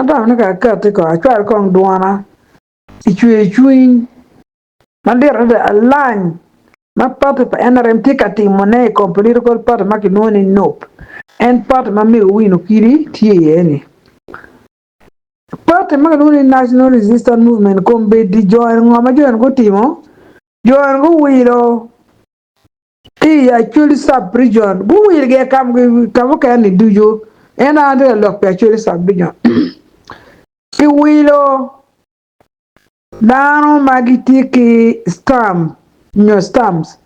Atamo ni ka akatti kong acwal kong dwona i cwer cwiny madit adada alany ma pati pa NRM tye ka timone i kom political party ma kilwongo ni NUP en pati ma Mego Win Okidi tye iye ni. Pati ma kilwongo ni National Resistance Movement kombeddi jo eni ngo ma jo eni gutimo? Jo eni guwilo ki i Acholi Sub Region guwilo gi ka mukene ni ducu ento an atye ka lok pi Acholi Sub Region kiwilo Dano ma gitye ki stamp nyo stamps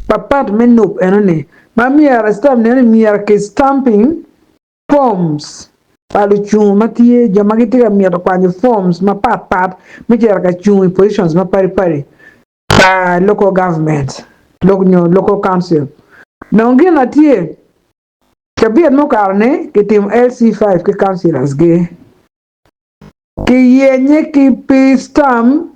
pa party me nup enoni ma myero stamp ni myero ki stamping forms pa lucungu ma tye jo ma gitye ka mito kwanyo forms mapat pat me cito ka cung i positions mapadi padi pa local government nyo local council. Dong gin ma tye cabit mukato ni kitimo LC5 ki councilors gi. Kiyenye ki pi stamp,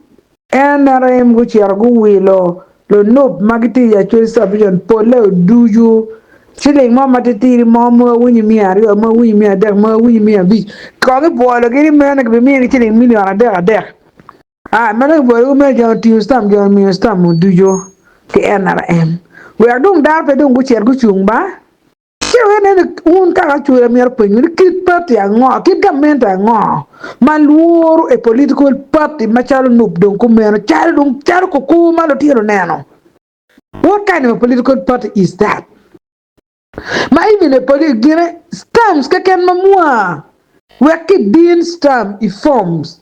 NRM gucito guwilo lunup ma gitye i Acholi Subdivision polle ducu. Ciling mo matitidi mo ma awinyo 200, ma awinyo 300, ma awinyo 500. Kong kibwologi ni meno kibimiyogi ciling milion adek adek. Ah, meno kibwologi meno jo otingo stamp, jo omiyo stamp ducu ki NRM. Wek dong dano pe dong gucit gucung ba. Ci wek nen ni wun kaka acwera myero penyo ni kit party ango, kit gamente ango ma lworo a political party macalo nup dong kumeno calo dong calo kukur ma lutino neno. What kind of a political party is that? Ma even a poli gine stamps keken ma mwa wek ki din stamp i forms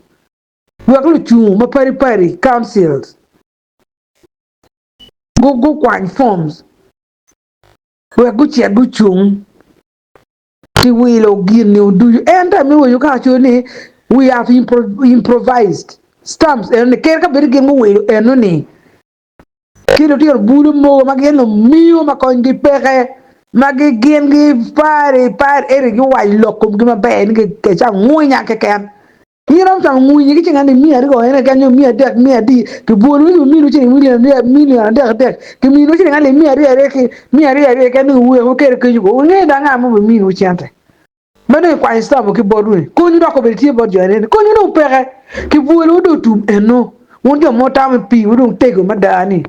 wek lucungu ma padi padi councils gukwany forms wek gucit gucung ki wilo gin-ni ducu. Ento amiyo winyo ka aco ni we have improvised stamps eno ni kadi ka bed gin guwilo eno ni ki lutino bulu mogo ma gin lumiyo ma konygi peke ma gin gipari pari ento giwaco lok komgi maber ni kec angwinya keken. In iromo camo ngwinyi ki cinga ni miya aryo en keken nyo miya adek miya adi kibwolwu ni wuminu ciling milion adek adek kiminu ciling alip miya aryo aryo ki miya aryo aryo keken ni wuwek wukel kenyu ko wungeyo dong anga ma obiminuwu cente ma dong ikwanyo citabo ki botwu ni konywu dok obedo tye bot jo eni konywu dong peke kibwolwu dong otum eno wun jo ma wutamo ni piwu dong tego mada ni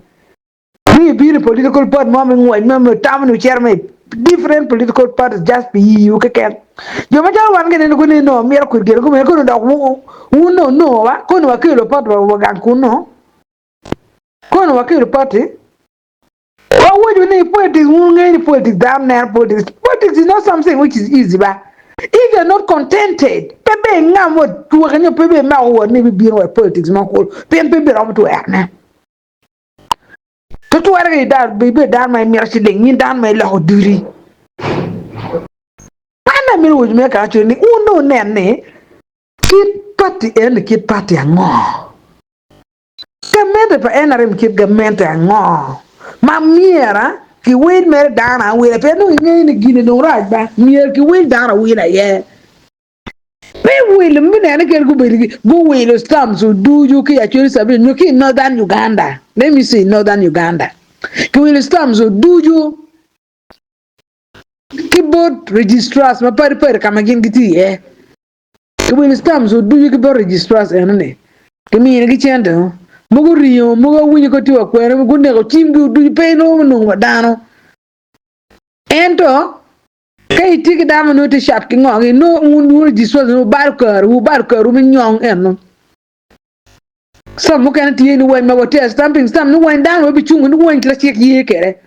Ni ibino i political party mo me ngwec mo me tamo ni wucito me different political parties just pi yiwu keken. Jo macalo wan gini guni no mito kwed gire gumene kono dok wun no onongo wa kono wakelo party wa gang kuno kono wakelo party wawaco ni politics wun wungeyo ni politics dano neno politics politics is not something which is easy ba if you are not contented pe be ingam wa twaki nyo pe be imako wot ni ibibino wa i politics mo kulu pien pe ibiromo twerone. Tutwale ka ibed dano ma imito ciling, in dano ma iloko dudi. An amito waco me kaka ni wun dong wunen ni kit pati eni kit pati ango? Gamente pa NRM kit gamente ango ma myera kiwil mere dano awila pien dong ingeyo ni gini dong rac ba myero kiwil dano awila aye. Pe wilo me nene kadi gubedo guwilo stamps ducu ki i Acholi Sub-Region nyo ki i Northern Uganda, let me say Northern Uganda, kiwilo stamps ducu ki bot registrars mapadi padi ka ma gin gitye iye. Kiwilo stamps ducu ki bot registrars enoni, kiminigi cente mogo ringo mogo awinyo ka tye wa kwene guneko cimgi ducu pe inongo nongo wa dano. Ento Ka itye ki dano ma nongo tye cat ki ngo gi, nongo wun wun registrars nongo wubalo karwu, wubalo karwu me nyong eno. Stamp mukene tye ni weny ma watye a stamping stamp ni weny dano wa bicungo ni weny kit cik ye kwede.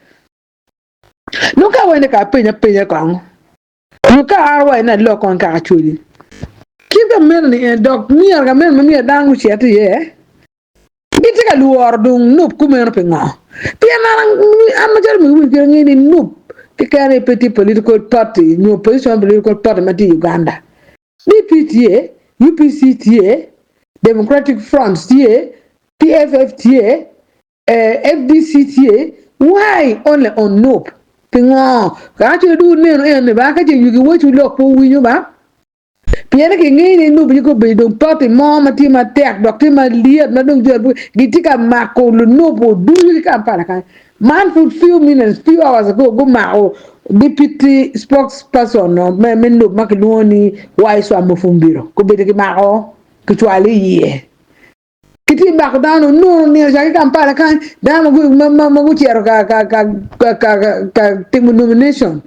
Nongo ka weny ka apenya apenya kong, nyo ka an awaco ni alok kong kaka acwali. Kit ka meno ni en dok myero ka meno ma myero dano gucit iye. Gitye ka lworo dong nup kumeno pingo? Pien an an macalo mego wic kit angeyo ni nup keken aye pe tye political party nyo opposition political party ma tye i Uganda. DP tye, UPC tye, Democratic Front tye, PFF tye, FDC tye, why only on nup? Pingo? Ka ce dong wuneno eni ba ka ce yugi wacwu lok pe wuwinyo ba? Pien kingeyo ni Nubi gubedo dong pati mo ma tye matek dok tye malyet ma dong jo gitye ka mako lunubu ducu ki Kampala kany. Man pud few minutes, few hours ago gumako deputy spokesperson me me NUP ma kilwongo ni Waiswa Mufumbiro gubedo kimako kicwalo iye. Kitye mako dano onongo nino ca ki Kampala kany dano ma gucito ka timo nomination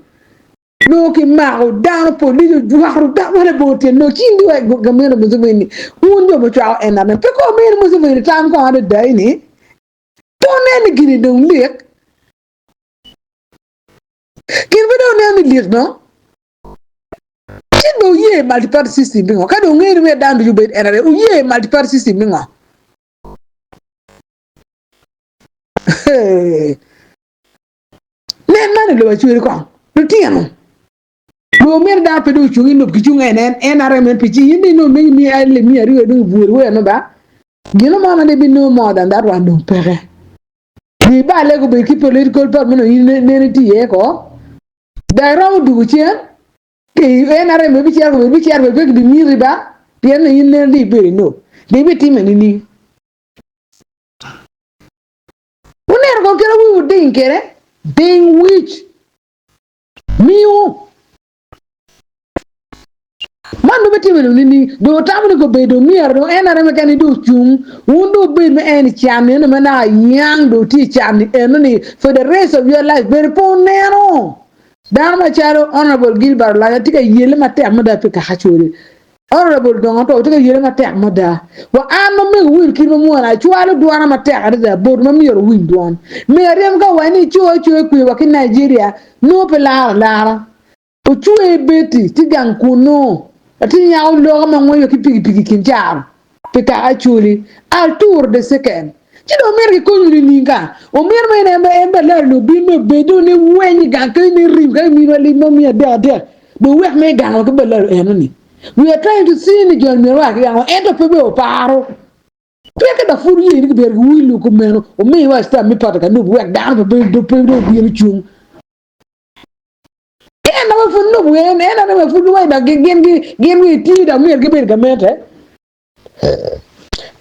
nongo kimako dano police ojwaro dano ma labongo tyen lok ci in dong gamente Museveni wun jo mucwako NRM pe kong omini Museveni tam kong adada ni pe wunen ni gini dong lik gin pe dong wunen ni lik no Ci dong wuye multi party system pingo? Ka dong wungeyo ni myero dano ducu obed NRM, wuye multi party system pingo? Nen man i lobo acweri kong, lutino. Dong myero dano pe dong ocung i lub ki cung en NRM NPG in dong inongo megi miya alip miya aryo dong ibwol weno no ba? Gino mo ma dong ibinongo more than that one dong peke. Dong ibale gubed ki political party ma nongo in nene itye iye ko. Dok iromo dwogo cen ki i NRM ibicito kome ibicito bene pe kibimiti ba pien ni in nene dong ibedo i NUP dong ibitime nining? Wuneno kong kit ma wiwu ding kwede, ding wic miwu. Man dong bitime dong nining? Dong wutamo ni kobedo dong myero dong NRM keken ni dong ocung, wun dong wubed me en i can eno ma naka yang dong tye i can ni eno ni for the rest of your life bene pe wuneno dano macalo Honourable Gilbert Olanya tye ka yelle matek mada pi kaka Acholi. Honourable dongo to tye ka yelle matek mada. Wa an ma mego wil kit ma mwola acwalo dwona matek adada bot ma myero owiny dwon. Mego aryem ka owaco ni ico acoya kwe wa ki Nigeria nongo pe laro alara. Ocwe Betty tye gang kunnu. Latin nyako loko ma ngweco ki pikipiki i kin caro pi kaka Acholi. Arturo the second. Ci dong omito kikonyi nining ka? Omito ma en en balalo ni obin me obed dong ni weny i gang kenyo ni rim ka giminiwa lim mo miya adek adek dong wek me gangwa ki balalo eno ni. We are trying to see ni joni myero wa ki gangwa ento pe be oparo. Peke dok pud oye ni kibedo ki wilo kumeno omiwa stamp me party ka NUP wek dano pe pe dong obin ocung. En aye pud lubu en, en aye pud luwe dok gin gin gin gitye dok myero gibed gamente.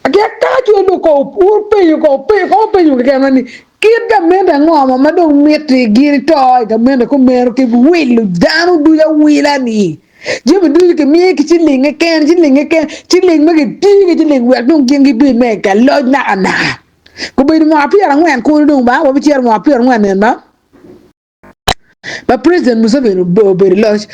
Ka ka cwe dong ko openyo ko openyo ko openyo keken ni kit gamente ango ma ma dong miti gin to i gamente kumeno ki wilo dano ducu awila ni jami ducu kimiyo ki ciling keken ciling keken ciling ma gitiyo ki ciling wek dong gin gibed me ka loc nakanaka. Gubedo mwaka pyerangwen kulu dong ba wabicito mwaka pyerangwen nen ba. Ma President Museveni obedo i loc,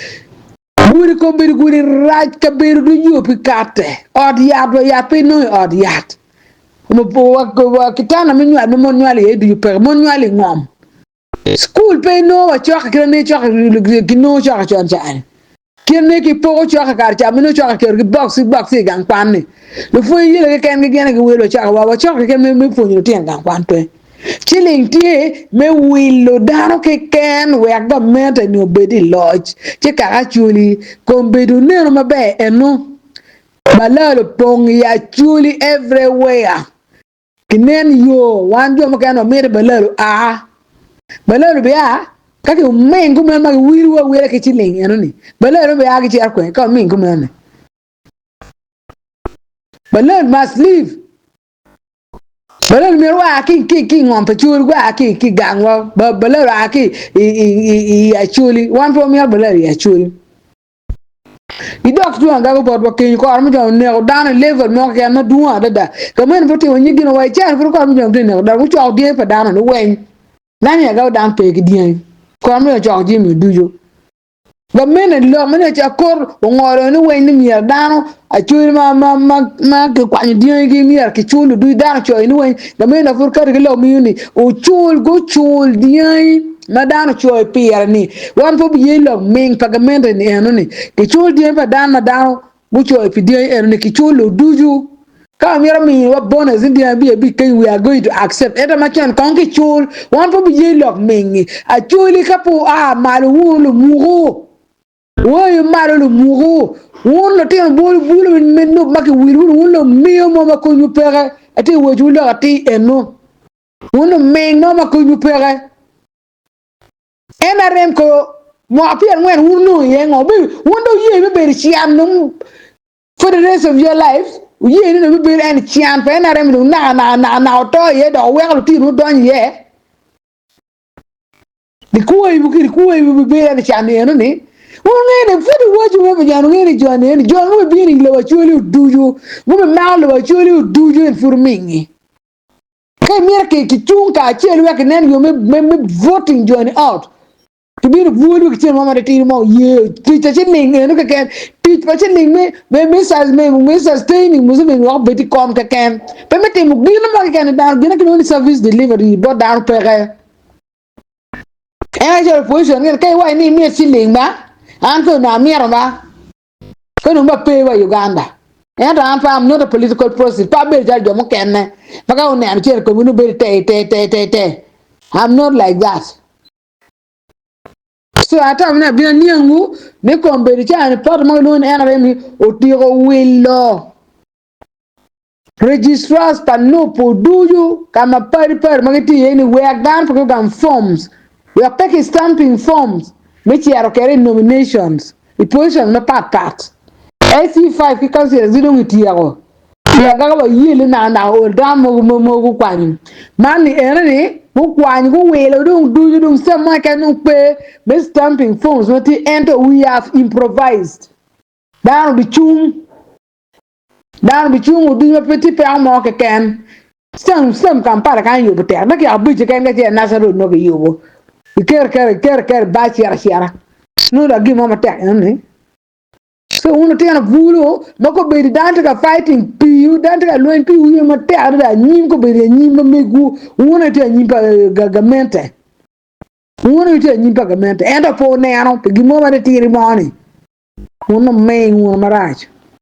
gudi kobedo gudi rac kabedo ducu yo pi kate, ot yat wa yat pe inongo i ot yat, wa kitanda me nywal ma mon nywalo iye ducu peke, mon nywalo i ngom, cukul pe inongo wa cokke kit ma ne cokke kinongo cokke con ca-ni. Kit me kipoko cok i kare ca ma nongo cok kiketo ki box ki box i gang kwan ni, lupwony yelle keken gi gin aye giwilo cok wa wacok keken me pwonyo lutino i gang kwan pe. Ciling tye me wilo dano keken wek gamente ni obed i loc ci kaka Acholi kombeddi wuneno maber eno balal opong i Acholi everywhere. Kinen yo, wan jo mukene wamito balalo aa. Balalo bia ka ki oming kumeno ma giwilo awila ki ciling enoni. Balalo bia gicito kwene ka oming kumeno ni. Balalo must leave. Balalo myero oa ki ki ki ngom pa Acholi gua ki ki gangwa. Balalo oa ki i i i Acholi. Wan pe wamito balalo i Acholi. Gidok tung agago botwa kenyo kore me jo oneko dano i level mo keken madwong adada. Ka meno pe otimo nyig gin wa i caro pud kore me jo tye neko dano gucoko dyangi pa dano ni weng. Nani agago dano pe ki dyangi. Kore me jo ocoko jami ducu. Gamene lok me ne akor ongolo ni weng ni myero dano acwele ma ma ma ma kikwanyo dyangi gi myero kicul ducu dano ocoyo ni weng gamene pud kati ki lok miyo ni ocul gucul dyangi. ma dano ocoyo pire ni, Wan pe obiye lok ming pa gamente ni eno ni, kicul dyangi pa dano ma dano gucoyo pi dyangi eno ni kiculo ducu. Ka wamito miniwa bonus ni dyangi abic abic keny we are going to accept ento macon kong kicul. Wan pe obiye lok ming-ngi. Acoli ka pe wua malo wunu lumuku. Wuayo malo lumuku. Wun lutino bulu bulu me nup ma kiwilo wunu wun lumiyo mo ma konywu peke. Atye ka wacciwu lok atir eno. Wun luming mo ma konywu peke. NRM ko mwaka pyerangwen wun wunongo iye ngo? Wun dong wuye me bedo i can dong for the rest of your lives wuye ni dong ibibedo en i can pa NRM dong naka naka naka naka wuto iye dok wuweko lutinowu donyo iye. Likwayiwu ki likwayiwu bibedo i can eno-ni. Wunge ni pud iwaco me pi wunge ni jo ni eni jo gubibino i lobo Acholi ducu, gubimako lobo Acholi ducu en pud omingi. Ka imito ki kicung kacel wek inen yo me, me, me voting jo ni out, kibino bwoli ki cen mo matitidi mo ye tic pa ciling eno keken tic pa ciling me me me me, me sustaining Museveni wek obed i kom keken pe me timo gin mo keken i dano gin kilwongo ni service delivery bot dano peke. En aye calo opposition ngene ka iwaco ni imito ciling ba an pe onongo amito ba ka onongo ba pe wa i Uganda ento an pe am not a political prostitute pe abedo calo jo mukene ma ka oneno cente i komgi nongo bedo te te te te te am not like that so atamo ni abino aniangu ni kombeddi ca ni party ma kilwongo ni NRM ni otyeko wilo Registrars pa nup ducu ka ma padi padi ma gitye iye ni wek dano pe gugam forms, wek pe ki stamping forms me cito kwede i nominations i positions mapat pat. SC5 ki councillors gi dong ityeko i agaka wa yelle naka naka ol dano mogo ma mogo gukwanyo man ni ene ni gukwanyo guwilo dong ducu dong step mo keken dong pe me stamping forms ma tye ento we have improvised dano bicung. Dano bicungo ducu ma pe tye peko mo keken. Ceng ceng Kampala kany yubo tek dakika abic keken ka ce National Road nongo kiyubo. Iketo aketa iketo aketa ibar cito acita. Nongo dok gin mo matek enoni. So wun lutino bulu ma kobedo dano tye ka fighting piwu, dano tye ka lweny piwu in matek adada anyim kobedo anyim ma megwu wun aye tye anyim pa gamente. Wun aye tye anyim pa gamente ento pe wuneno pi gin mo matitidi mo ni. Wun oming wunu marac.